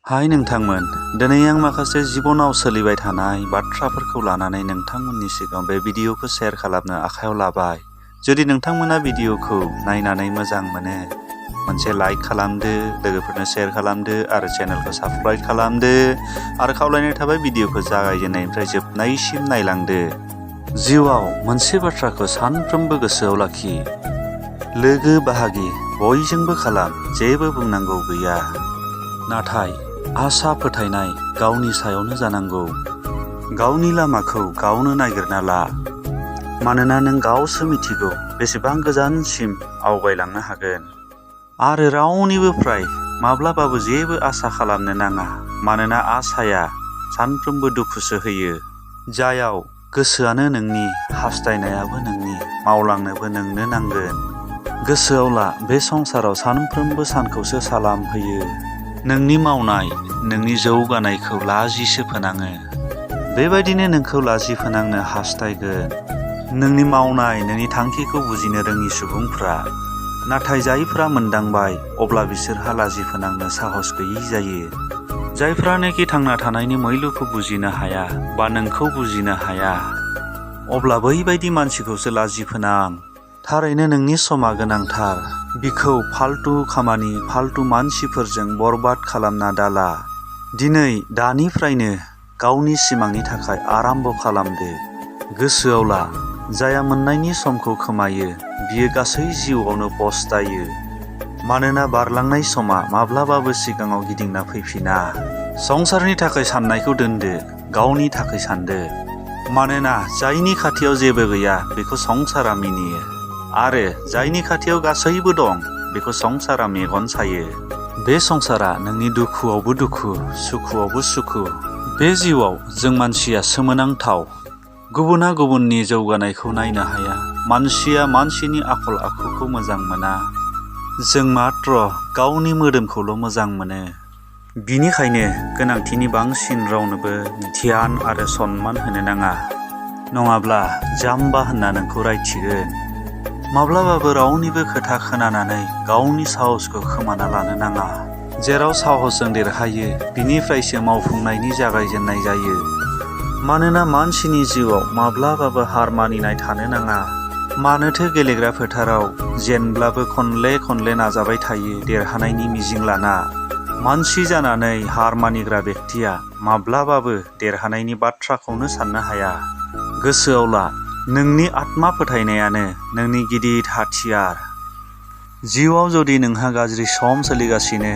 हाय नोंथांमोन, दिनै आं माखासे जिबनाव सोलिबाय थानाय बाथ्राफोरखौ लानानै नोंथांमोननि सिगाङाव बे भिडिअखौ शेयार खालामनो आखायाव लाबाय। जुदि नोंथांमोना भिडिअखौ नायनानै मोजां मोनो, मोनसे लाइक खालामदो, लोगोफोरनो शेयार खालामदो आरो चेनेलखौ साबस्क्राइब खालामदो आरो खावलायनाय थाबाय भिडिअखौ जागायजेननायनिफ्राय जोबनायसिम नायलांदो। जिउआव मोनसे बाथ्राखौ सानफ्रोमबो गोसोआव लाखि। लोगो बाहागि बयजोंबो खालाम, जेबो बुंनांगौ गैया। नाथाय आसा फोथायनाय गावनि सायावनो जानांगौ। गावनि लामाखौ गावनो नागिरना ला। मानोना नों गावसो मिथिगौ बेसेबां गोजानसिम आवगायलांनो हागोन। आरो रावनिबोफ्राय माब्लाबाबो जेबो आसा खालामनो नाङा, मानोना आसाया सानफ्रोमबो दुखुसो होयो। जायाव गोसोआनो नोंनि, हास्थायनायाबो नोंनि, मावलांनोबो नोंनो नांगोन। गोसोआव ला, बे संसाराव सानफ्रोमबो सानखौसो सालाम होयो। नोंनि मावनाय, नोंनि जौगानायखौ लाजिसो फोनाङो। बेबायदिनो नोंखौ लाजि फोनांनो हास्थायगोन नोंनि मावनाय, नोंनि थांखिखौ बुजिनो रोङि सुबुंफ्रा। नाथाय जायफ्रा मोनदांबाय, अब्ला बिसोरहा लाजि फोनांनो साहस गैयि जायो। जायफ्रानोखि थांना थानायनि मैल'खौ बुजिनो हाया बा नोंखौ बुजिनो हाया, अब्ला बैबायदि मानसिखौसो लाजि फोनां। थारैनो नोंनि समा गोनांथार। बिखौ फालतु खामानि, फालतु मानसिफोरजों बरबाद खालामना दाला। दिनै दानिफ्रायनो गावनि सिमांनि थाखाय आराम्भ खालामदो। गोसोआव ला, जाया मोननायनि समखौ खोमायो, बियो गासै जिउआवनो पस्तायो। मानोना बारलांनाय समा माब्लाबाबो सिगाङाव गिदिंना फैफिना। संसारनि थाखाय साननायखौ दोनदो, गावनि थाखाय सानदो। मानोना जायनि खाथियाव जेबो गैया बेखौ संसारा मिनियो, आरो जायनि खाथियाव गासैबो दं बेखौ संसारा मेगन सायो। बे संसारा नोंनि दुखुआवबो दुखु, सुखुआवबो सुखु। बे जिउआव जों मानसिया सोमोनांथाव। गुबुना गुबुननि जौगानायखौ नायनो हाया, मानसिया मानसिनि आखल आखुखौ मोजां मोना। जों मात्र गावनि मोदोमखौल' मोजां मोनो। बिनिखायनो गोनांथिनि बांसिन रावनोबो ध्यान आरो सनमान होनो नाङा, नङाब्ला जाम्बा होनना नोंखौ रायथिगोन। माब्लाबाबो रावनिबो खोथा खोनानानै गावनि साहसखौ खोमाना लानो नाङा। जेराव साहसजों देरहायो, बिनिफ्रायसो मावफुंनायनि जागायजेननाय जायो। मानोना मानसिनि जिउआव माब्लाबाबो हार मानिनाय थानो नाङा। मानोथो गेलेग्रा फोथाराव जेनब्लाबो खनले खनले नाजाबाय थायो देरहानायनि मिजिं लाना। मानसि जानानै हार मानिग्रा बेक्तिया माब्लाबाबो देरहानायनि बाथ्राखौनो साननो हाया। गोसोआव ला, नोंनि आत्मा फोथायनायानो नोंनि गिदिर हाथियार। जिउआव जुदि नोंहा गाज्रि सम सोलिगासिनो,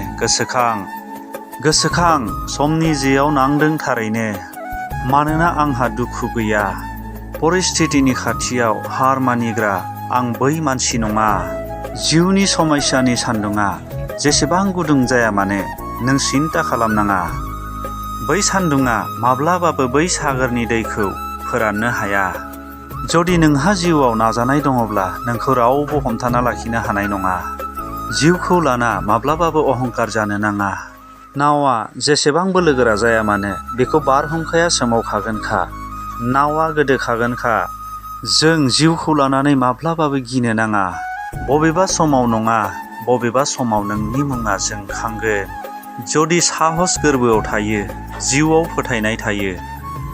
गोसोखां समनि जेयाव नांदों थारैनो। मानोना आंहा दुखु गैया। परिस्थितिनि खाथियाव हार मानिग्रा आं बै मानसि नङा। जिउनि समस्यानि सान्दुङा जेसेबां गुदुं जाया मानो, नों सिन्ता खालामनाङा। बै सान्दुङा माब्लाबाबो बै सागोरनि दैखौ फोराननो हाया। जुदि नोंहा जिउआव नाजानाय दङब्ला नोंखौ रावबो हमथाना लाखिनो हानाय नङा। जिउखौ लाना माब्लाबाबो अहंकार जानो नाङा। नावआ जेसेबां बोलोगोरा जाया मानो, बेखौ बारहुंखाया सोमावखागोनखा। नावआ गोदोखागोनखा। जों जिउखौ लानानै माब्लाबाबो गिनो नाङा। बबेबा समाव नङा, बबेबा समाव नोंनि मुङा जोंखांगोन। जुदि साहस गोरबोआव थायो, जिउआव फोथायनाय थायो,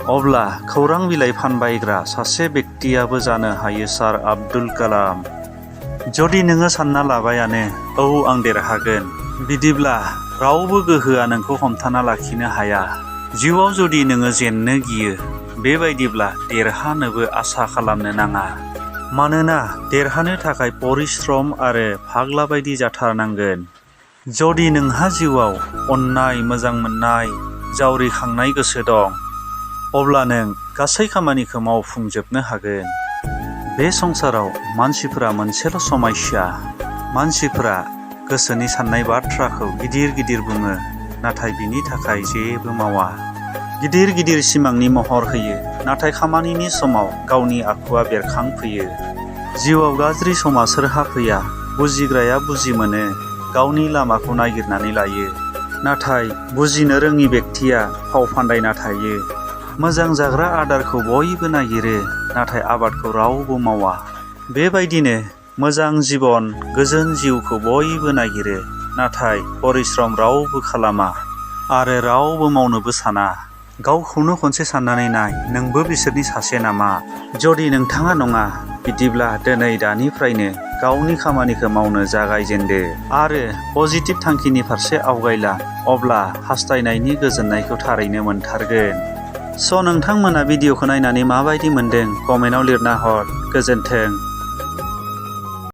अब्ला खौरां बिलाइ फानबायग्रा सासे बेक्तियाबो जानो हायो सार आब्दुल कालाम। जुदि नोङो सानना लाबायानो, औ आं देरहागोन, बिदिब्ला रावबो गोहोआ नोंखौ हमथाना लाखिनो हाया। जिउआव जुदि नोङो जेननो गियो, बेबायदिब्ला देरहानोबो आसा खालामनो नाङा। मानोना देरहानो थाखाय परिश्रम आरो फाग्ला बायदि जाथारनांगोन। जुदि नोंहा जिउआव अननाय, मोजां मोननाय, जावरिखांनाय गोसो दं, अब्ला नों गासै खामानिखौ मावफुंजोबनो हागोन। बे संसाराव मानसिफोरा मोनसेल' समस्या। मानसिफोरा गोसोनि साननाय बाथ्राखौ गिदिर गिदिर बुङो, नाथाय बिनि थाखाय जेबो मावा। गिदिर गिदिर सिमांनि महर होयो, नाथाय खामानिनि समाव गावनि आखुआ बेरखांफैयो। जिउआव गाज्रि समा सोरहा फैया, बुजिग्राया बुजि मोनो, गावनि लामाखौ नागिरनानै लायो। नाथाय बुजिनो रोङि बेक्तिया फाव फान्दायना थायो। मोजां जाग्रा आदारखौ बयबो नागिरो, नाथाय आबादखौ रावबो मावा। बेबायदिनो मोजां जिबन, गोजोन जिउखौ बयबो नागिरो, नाथाय परिश्रम रावबो खालामा। आरो रावबो मावनोबो साना। गावखौनो खनसे साननानै नाय, नोंबो बिसोरनि सासे नामा? जुदि नोंथाङा नङा, बिदिब्ला दिनै दानिफ्रायनो गावनि खामानिखौ मावनो जागायजेनदो आरो पजिटिभ थांखिनि फारसे आवगायलां, अब्ला हास्थायनायनि गोजोननायखौ थारैनो मोनथारगोन। स' नोंथांमोना भिडिअखौ नायनानै माबायदि मोनदों कमेन्टआव लिरना हर। गोजोन्थों।